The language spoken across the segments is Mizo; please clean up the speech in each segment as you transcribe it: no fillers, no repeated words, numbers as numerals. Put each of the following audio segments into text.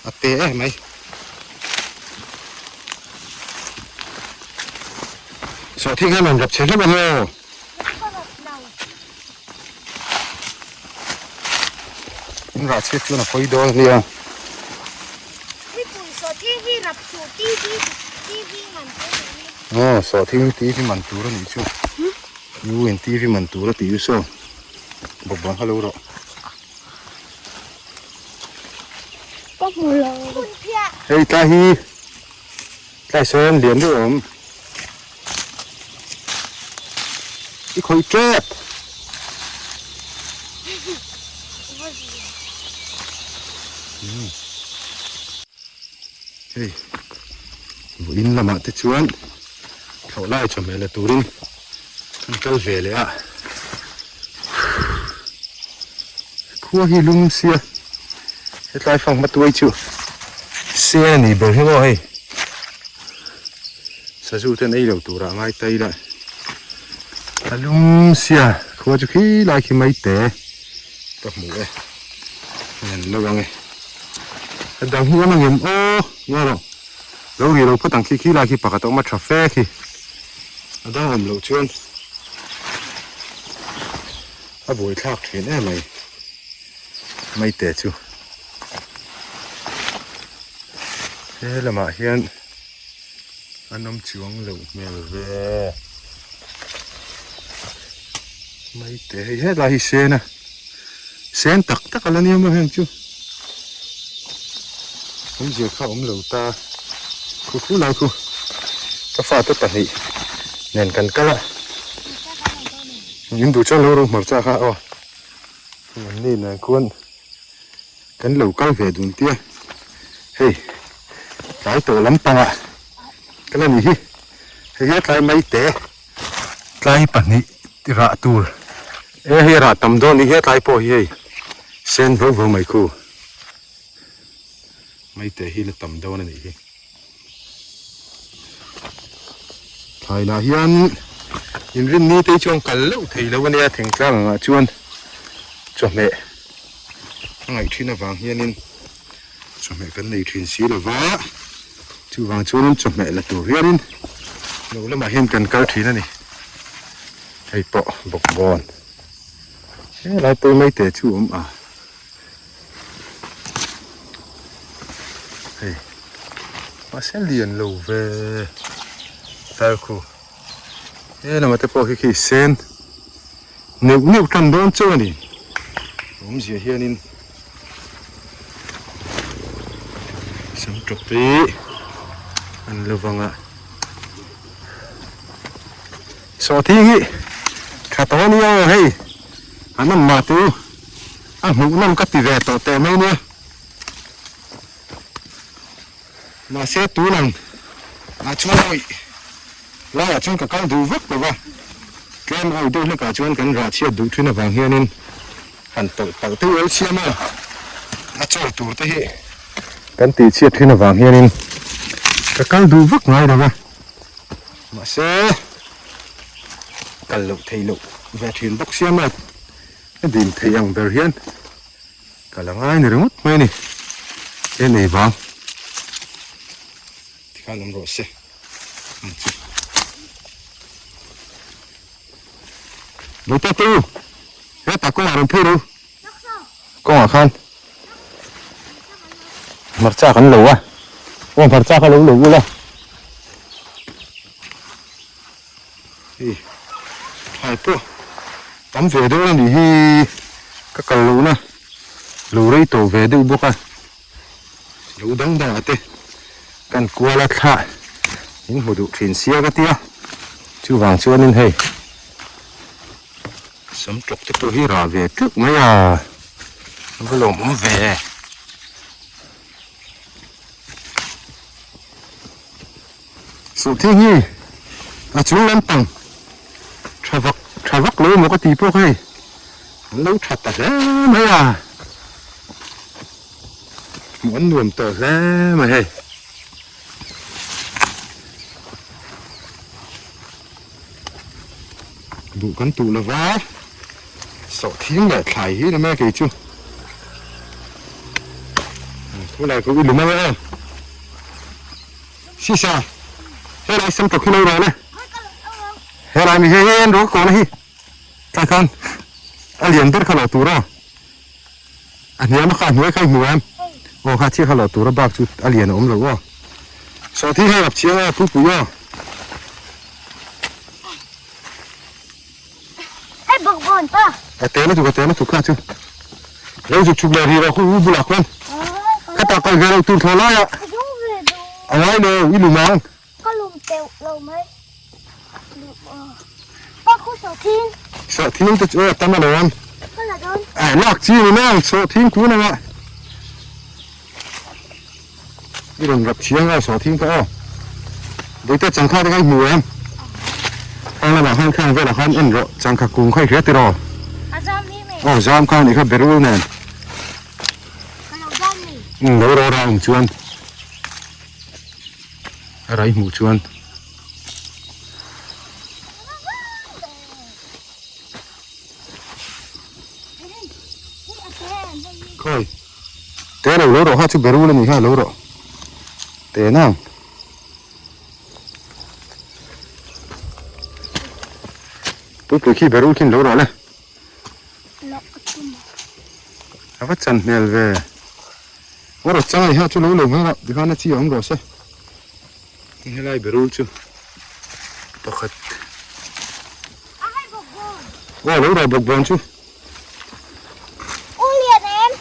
A te em mai. Sawhthing hian rawn rap chhe hlauh ang aw. In rah chhiat chuan a pawi dawn a nia. Aw sawhthing hi TV man tur a nih chu. U in TV man tur a tih chu saw. Bawkbawn kha lo rawh. Hei tlai hi tlai sawn lian deuh a awm i khawih tep hei vawiin lamah te chuan thlawh lai chawhmeh la turin Kan kal ve leh a, khua hi lum sia hetlai fang hma tuai chu sen a nih ber hi maw hei sazu ten ei lo tur ah ngai ta ila a lum sia khua chu khi lai khi mai te ka hmu e an lo ang e a dang hi awm angem aw nia rawh lo ri lo phawt ang khi khi lai khi pakhat a awm a tha fe khi. A dang awm loh chuan a buai thlak thin em mai maite chu he lamah hian an awm chuang loh hmel ve maite hei hetlai hi sen a sen tak tak a la nia maw heng chu awmzia kha a awm lo ta khu khu lai khu ka fate pahnih nen kan kal a in duh chuan lo ro hmarcha kha aw an ni nen khuan kan lo kal ve dun tia hei tlai tawh lampangah kal a nih hi hei hi a tlai mai te. Tlai pahnih rah tur e hei rah tam dawn ni hian tlai pawh hi hei sen vau vau mai khu mai te hi la tam dawn a nih hi thlai lah hian inrin ni te hi chuan kal loh thei lo a nia thingtlang angah chuan chawhmeh a ngaih thin avang hianin Chawhmeh kan nei thin si lova, chuvang chuanin chawhmeh la tur hianin lo lamah hian kan kal thin a ni. Hei pawh bawkbawn helai pawi mai te chu awm a, hei mahse lian lo ve tar khu he lamah te pawh khi khi sen neuh neuh tan dawn chauh a ni awmzia hianin. Sam tawp hi an lo vang a sawhthing hi tha tawh a nia aw hei an awm mah chu a hmuh nawm ka ti ve tawh teh mai nia mahse tun ang ah chuan awih laiah chuan ka kal duh vak lo va tlem awih deuh hlekah chuan kan rah chhiat duh thin avang hianin. Han tawlh palh te ual siam a, a chaw tur te hi kan tih chhiat thin avang hianin ka kal duh vak ngai lo va, mahse kal loh theih loh ve thin bawk siam a, a din theih ang ber hian ka la ngai ni ringawt mai a ni, he nei vang tikhan awm rawh se ang chu. Bawipa te u, hetah kawngah rawn phei ru. Kawngah khan hmarcha kan lo a, aw hmarcha kha lo lo ula. Hei thlai pawh tam ve deuh a nih hi ka kal lohna lo rei tawh ve deuh bawk a, lo dang dangah te kan kual a thlah in hmu duh thin sia ka tia chuvang chuanin hei sam tawk te pawh hi rah ve teuh mai a a va lawmawm ve suhthing hi a chung lampang tha vak tha vak lo emaw ka tih pawh hei an lo tha ta hle mai a. Hmuh an nuam tawh hle mai hei. Duh kan tuh lova sawhthing leh thlai hi ni mai kei chu. Khulai khu i lum ang aw. Sisa, helai sam tawk hi lo rawh le. Helai mi hei hei an rawh kawhna hi. Tah khan a lian ber kha lo tur aw. A hniam a kha a hnuai kha i hmu em? Aw kha chiah kha lo tur a bak chu a lian a awm lo aw. Sawhthing hei rap chiang aw pupui aw. Hei bawkbawn pa. A te lutuk a te lutuk kha chu. Lo zuk chhuk leh rih rawh khu u bulah khuan. Khatah kal ve lo tur thaw lai ah. A ngai lo i lum ang. Ka lum teuh lo mai. Pa khu sawhthing. Sawhthing te chu a tam a lo ang. Ka la dawn. A lak chi ni nang sawhthing tun anga. I rawn rap chiang a sawhthing kha aw. Bawihte changkha te kha i hmu em? Khang lamah khan khang velah khan en rawh changkha kung kha i hria tiraw? A zam hi me. Aw zam kha anih kha berul nen. Ka lo zam ni. Umm lo rawra awm chuan a rai hmuh chuan. Khawi. Te lo lo rawh ha chu berul a ni kha lo rawh te nang. Pupui khi berul khin lo rawh le. A va chan hmel ve. Aw rawh chang a ni ha chu lo lo mai rawh tikhan a chi a awm rawh se. Helai berul chu pakhat. Aw lo rawh bawkbawn chu. U lian em?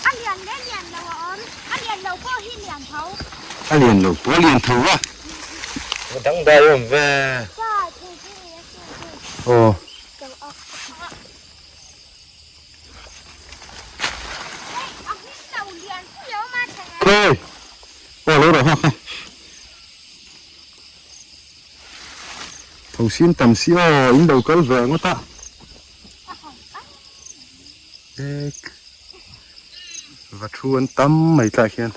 A lian leh lian lo a awm. A lian lo pawh hi lian tho. A lian lo pawh a lian tho a. A dangdai awm ve. Pa thei chu ni a chu chu. Aw. Lo a. Hei a hming lo lian pui a awm a thei em? Khawi. Aw lo rawh ha kha. Tho sin tam si aw in lo kal ve ngawt a. Ek va thu an tam mai tlai hian.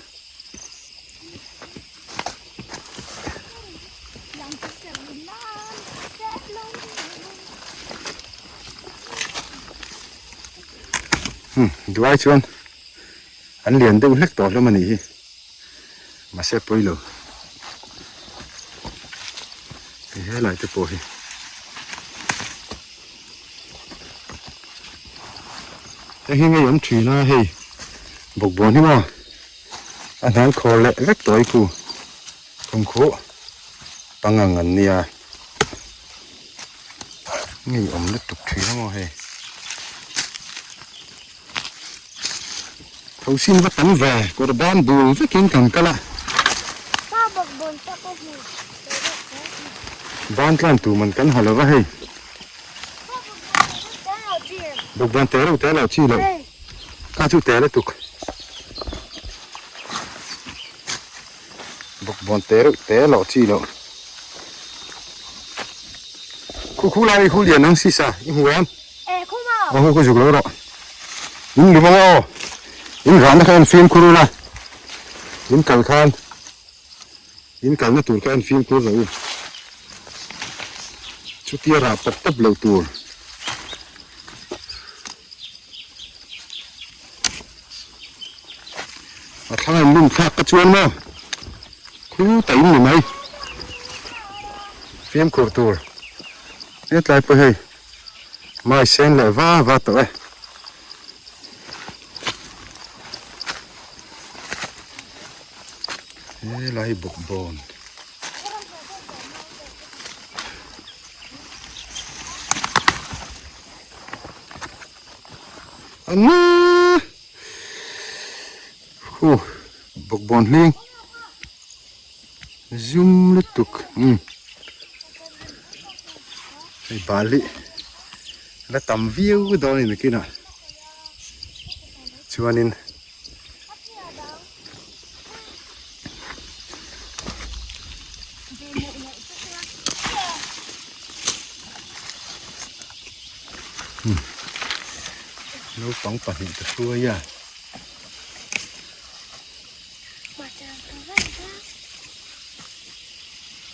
Hmm duai chuan an lian deuh hlek tawh hlawm a nih hi mahse pawilo hei helai te pawh hi. Hei hi ngei awm thin a hei bawkbawn hi maw a hnan khawr leh vek tawh i khu khumkhuh pangang an nia ngei awm lutuk thin a maw hei thosin va tam ve kawr ban bul vekin kan kal a ban tlan tur man kan ha lo va hei. Bawkbawn te reuh te lo chi loh kha chu te lutuk bawkbawn te reuh te lo chi loh khu khu lai khu lian ang sisa i hmu em aw khu khu zuk lo rawh in lu ang aw in ran na kha en fimkhur ula in kal khan In kalna tur kha en fimkhur rawh u. Chutia rah pawp pawp loh tur. A thlang in lum thlak ka chuan maw? Khu ta in ni mai. Fimkhur tur. Hetlai pawh hei mai sen leh va va tawh e. Helai bawkbawn anna hu bawkbawn hling zum lutuk umm hei bali la tam viau dawn a ni nakinah chuanin. Naupang pahnih ka hruai a.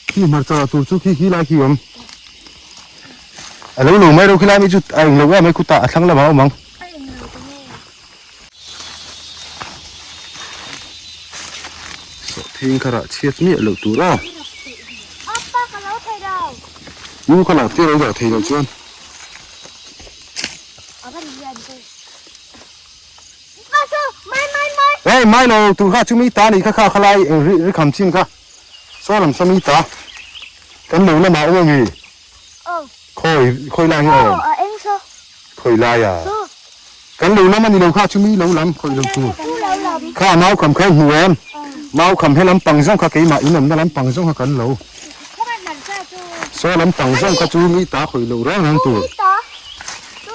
Khi hmarcha tur chu khi khi lai khi awm. A lo lo mai ro khi lai mi chu a englo em mai khutah a thlang lamah a awm ang. Sawhthing kha rah chhiat miah loh tur a. U kha lah tir lo dah thei loh chuan. Hei mai lo tur kha chu mi ta ni kha kha khalai eng ri ri kham chin kha saw lam saw mi ta kan lo lamah awm ami khawi khawi lai nge awm khawi lai a kan lo lam ani lo kha chu mi lo lam khawi lo tur kha mau kham kha hmu em mau kham he lampang zawng kha keimah in awmna lampang zawng kha kan lo saw lampang zawng kha chu mi ta khawi lo reng reng tur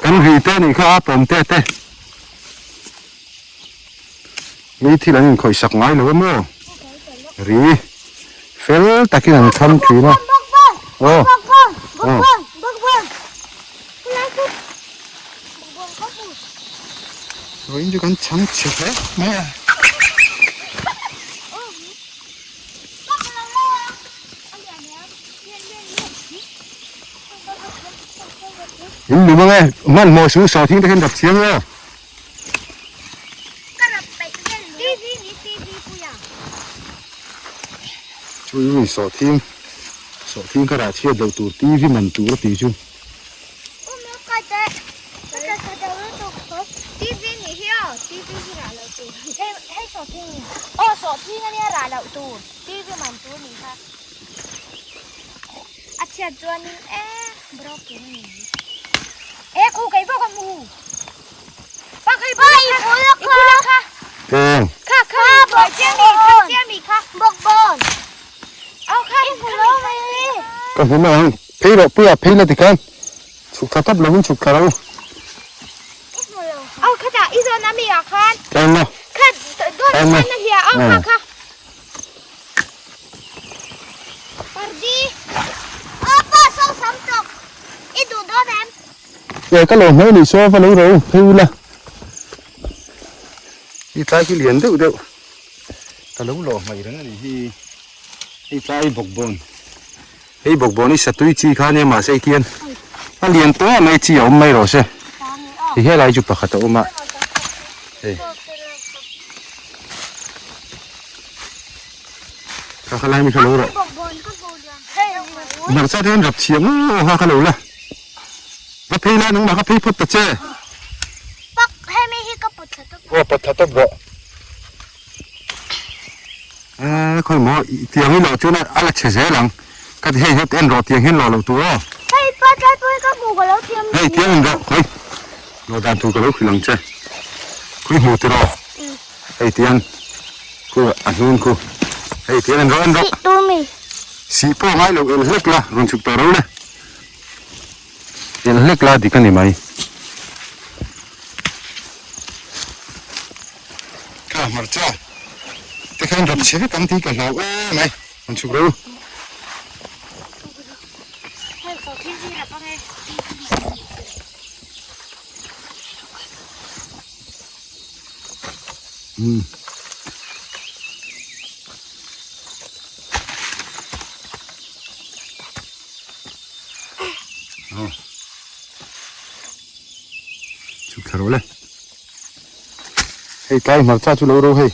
kan ri te anih kha a pawm te te. Mi thil an inkhawih sak ngai lo emaw? Ri fel takin an cham thin a. Aw. Aw. Vawiin chu kan cham chhe hle mai a. In lum ange, hmanhmawh suh sawhthing te khan dap chiang emaw? Chu i sawhthing sawhthing kha rah chhiat loh tur TV man tur a tih chu. Eng. Ka hmu mai ang. Phei rawh puia phei la tikhan chhuk thla tawp lovin chhuk thla ro. Eng maw? Eng maw? Ke ka lo hmel nih saw va lo ro phei ula hi tlai khi lian deuh deuh ka lo lawh hmaih reng a nih hi hei tlai bawkbawn hei bawkbawn hi satui chi kha ania mahse hei khian a lian tawh mai chi a awm mai rawh se ti helai chu pakhat a awm a hei kha kha lai mi kha lo rawh hmarcha te hian rap thiam aw kha kha lo la. Va phei la nangmah kha phei phawt ta che. Pak hemi hi ka pawt thla tawp. Aw pawt thla tawp rawh. Eh khawi maw tiang hi loh chuan a la chhe zel ang. Ka ti hei het en rawh tiang hian lawh loh tur aw. Hei pa tlai pawh hi ka hmu ka lo thiam. Hei tiang in rawh khawi. Lawh dan tur ka lo hrilh ang che. Khawi hmu tiraw. Hei tiang khu a hnun khu. Hei tiang in rawh en rawh. Sih tur mi. Sih pawh ngai lo el hlek la rawn chhuk tawh ro le. El hlek la dik a ni mai. Kha hmarcha te khan rap chhe vek ang tih ka hlau em mai. An chhuk ro. Umm. Aw. Chhuk thla rawh le. Hei tlai hmarcha chu lo ro hei.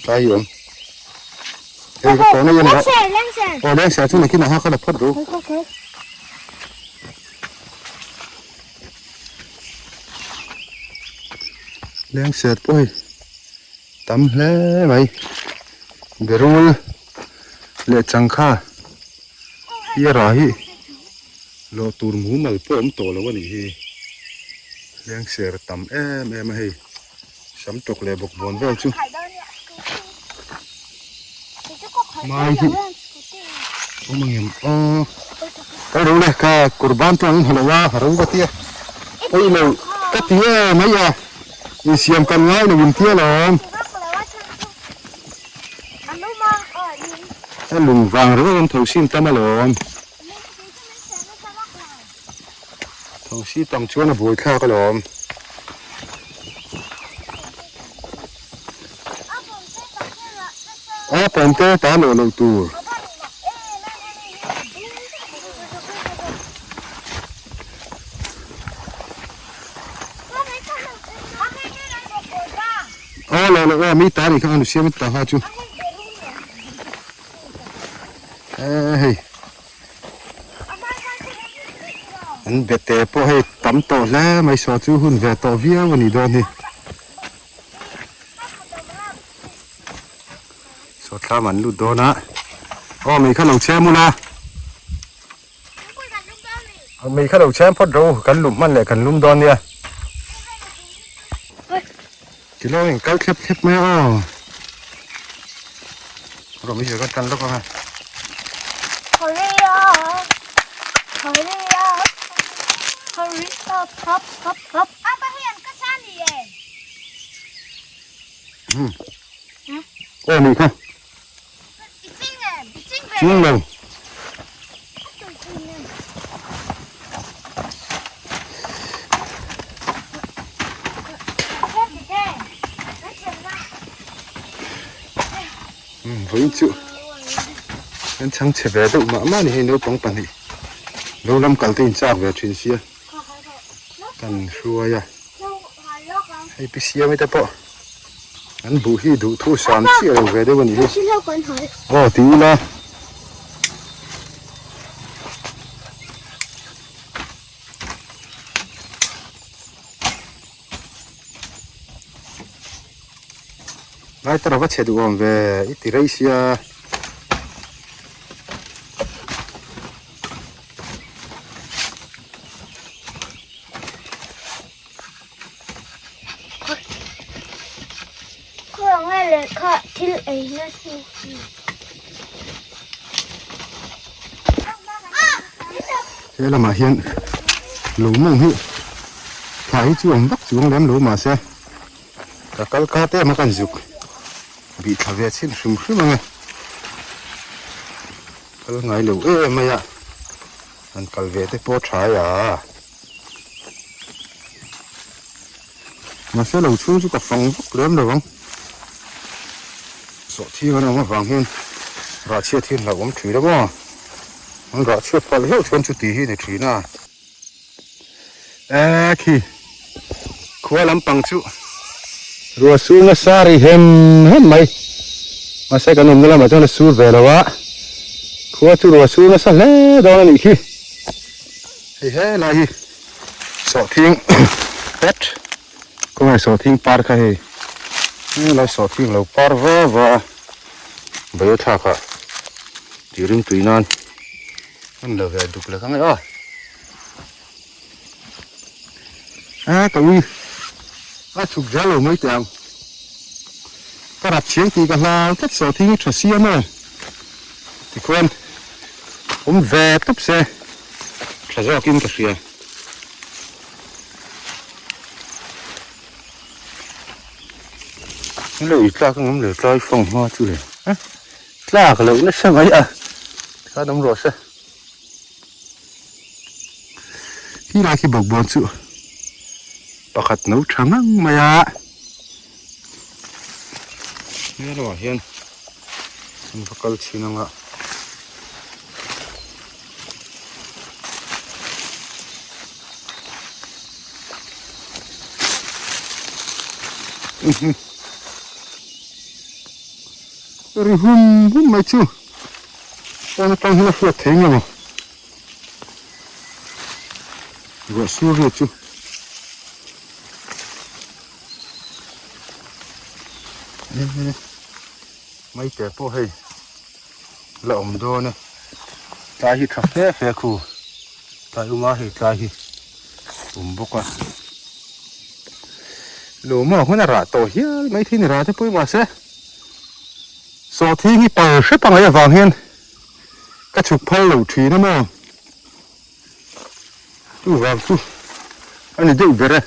Tlai hi awm. Hei ka kawn a yen rawh. Aw lengser chu nakin aha kha la phawt ro. Lengser pawh hei tam hle mai. Berul leh changkha. Hi a rah hi lawh tur mumal pawh awm tawh lo a nih hi lengser tam em em a hei sam tawk leh bawk bawn vel chu mai hi awm ang em aw ka ro le ka kurban chu an hmu lo a ka ro ka tia hei lo ka ti em mai a insiam kan ngai lo in tia lawm. A lung vang ringawt an tho sin tam alawm. Tho si tam chuan a buai thlak alawm. A pawmte ta lawh loh tur. Aw lo lo aw mi ta nih kha anu siam ta kha chu. Eee hei an bete pawh hei tam tawh hle mai saw chu hun ve tawh viau a nih dawn hi. Saw thlam an lut dawn a aw mei kha lo chhem ula mei kha lo chhem phawt ro kan lum hman leh kan lum dawn nia tilo in kal thlep thlep mai a aw rawh mai ka tan lawk anga Hurry up hurry up hurry up up up up apa hian ka sa ni e Aw nih kha. Ching lo. Vawiin chu kan chhang chhe ve deuh mah mah a ni hei naupang pahnih lo lam kal te in chak ve thin sia kan hruai a. Hei pi siami te pawh an buh hi duh thu sam chiah lo ve deuh a nih hi. Aw ti ila. Lai tara va chhe duh awm ve i ti rei sia. Khawnge lehkha thil ei na chu He lamah hian lo mawng hi thla hi chu awm vak chuang lem lo mahse ka kal kha te emaw ka zuk bih thla ve chhin hrim hrim ang e kal ngai lo em mai a. An kal ve te pawh tha e a. Mahse lo chhung chu ka fang vak lem lo ang. Sawhthing an awm avang hian rah chhiat hi hlauhawm thin a maw. An rah chhiat palh hlauh chuan chuti hi a ni thin a. Eee khi khua lampang chu ruah sur nasa ri hem hem mai mahse kan awmna lamah chuan a sur ve lo a khua chu ruah sur nasa hle dawn a nih khi hei helai hi sawhthing pet khawngaih sawhthing par kha hei helai sawhthing lo par va va a bail thlak ah tih ringtui nan an lo ve duk lek ang e aw. A ka ui a chhuk zel lo mai teh ang ka rap chiang tih ka hlau tlat saw thing hi tha sia maw tikhuan awm ve tawp se tha zawkin ka hria hello i tlak ang awm le tlai fang hma chu le tlak loh nasa mai a tikhan awm rawh se. Khi lai khi bawkbawn chu pakhat no tha ngang mai a he lamah hian an va kal chhin ang a. Ri hum hum mai chu. Pawn atang hian a hriat thei nge maw ruah sur ri chu maite pawh hei la awm dawn e tlai hi tha fe fe khu tlai uma hei tlai hi awm bawk a lo maw hun a rah tawh hial maithei ni rah te pawh mahse. Sawhthing hi pal hrep a ngaih avang hian ka chhuk phal lo thin a maw? Chuvang chu a ni deuh ber e.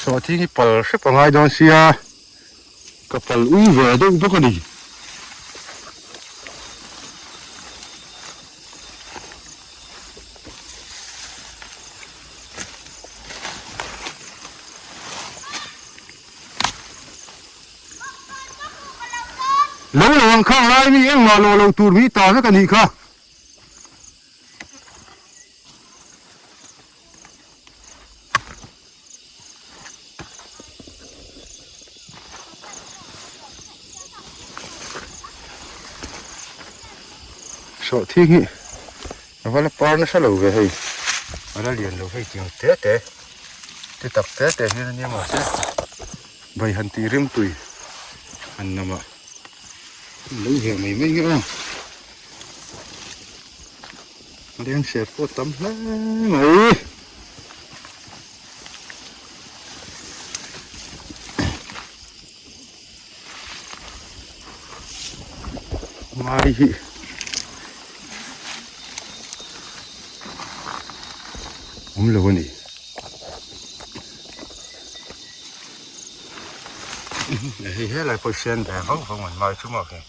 Sawhthing hi pal hrep a ngai dawn sia ka pal ui ve deuh bawk a ni. Lo lo ang khang lai mi engmah lawh lo tur mi ta vek a nih kha. Sawhthing hi a va la par nasa lo ve hei a la lian lo hei tiang te te te tak te te hian a nia mahse bai han tih rim tui han nam ah lo ve mai mai nge aw leng ser pawh tam hle mai. Mai hi awm lo a ni. Hei helai pawh hian ve vang vang an mai chu maw hei.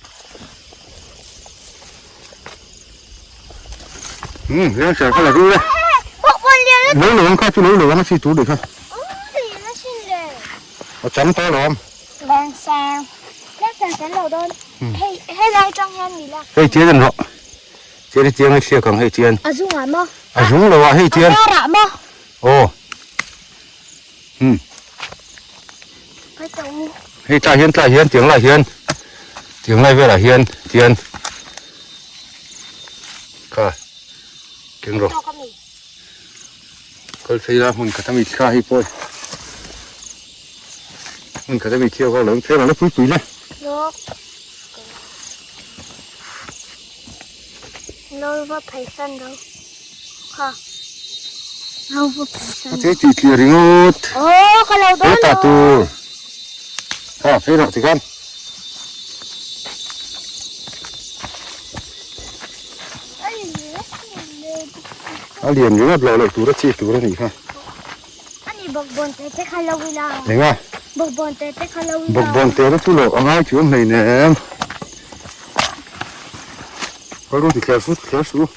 Hmm, leng ser kha la ru le. Lo lo ang kha chu lo lo ang a chi tur dei kha. A chang tawh alawm. Leng ser. Leng ser kan lo dawn. Hei helai tang hian mi lak. Hei chian an rawh. Chian hi chiang a hriak ang hei chian. A zungah maw? A zung lo ah hei chian. A karah maw? Aw. Hmm. Hei tlai hian tlai hian tiang lai hian tiang lai velah hian tian kha keng rawh. Kal phei la hmun khat ami thla hi pawh hmun khat ami thiau kha lo phei la pui pui la. Lawk. Lo va phei san lo. Kha. Lo va phei san. Ka che ti tlir ringawt. Oh, ka lo dawn lo. Ta tur. Kha phei rawh tikhan. A lian ringawt loh loh tur a chi tur a nih kha. Ani bawkbawn te te kha lo ila. Enga? Bawkbawn te te kha lo ila. Bawkbawn te te chu loh a ngai chuang hlei nem. Kal ru ti thler su ti thler su.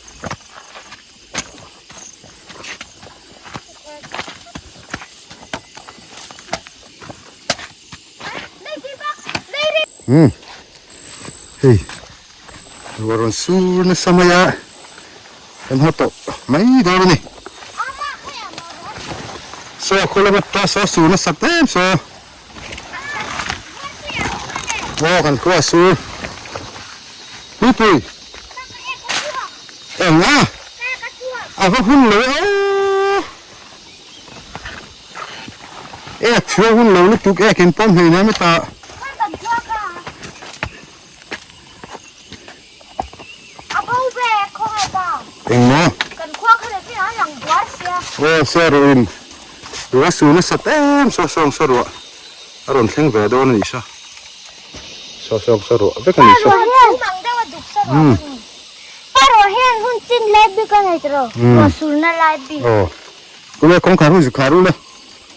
Umm hei ruah rawn sur nasa mai a kan haw tawh mai dawn a ni saw khaw lama ta saw sur nasa em saw aw kan khua sur puipui eng a a va hun lo e Ek chhuak hun lo lutuk ek in pawm hlei nem hetah. Engmaw? Aw saw ruah in ruah a su nasat em saw sawng saw ruah a rawn thleng ve dawn a nih saw. Saw sawng saw ruah vek a nih saw. Aw. Kule kawngkhar hu zuk khar ule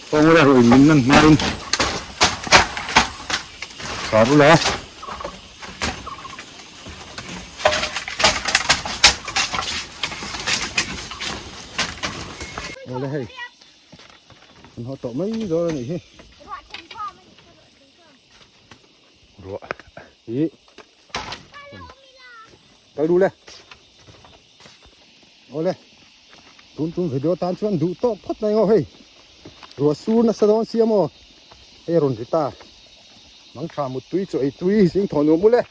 kawng ula ruih min nan hmain khar ula Awle hei an haw tawh mai dawn a nih hi ruah hi kal ru le Awle, tun tum video tan chuan duh tawk phawt mai ngaw hei. Ruah sur nasa dawn sia maw? Hei a rawn ri ta. Mangtha muttui chaw ei tui zing thaw nuam ule.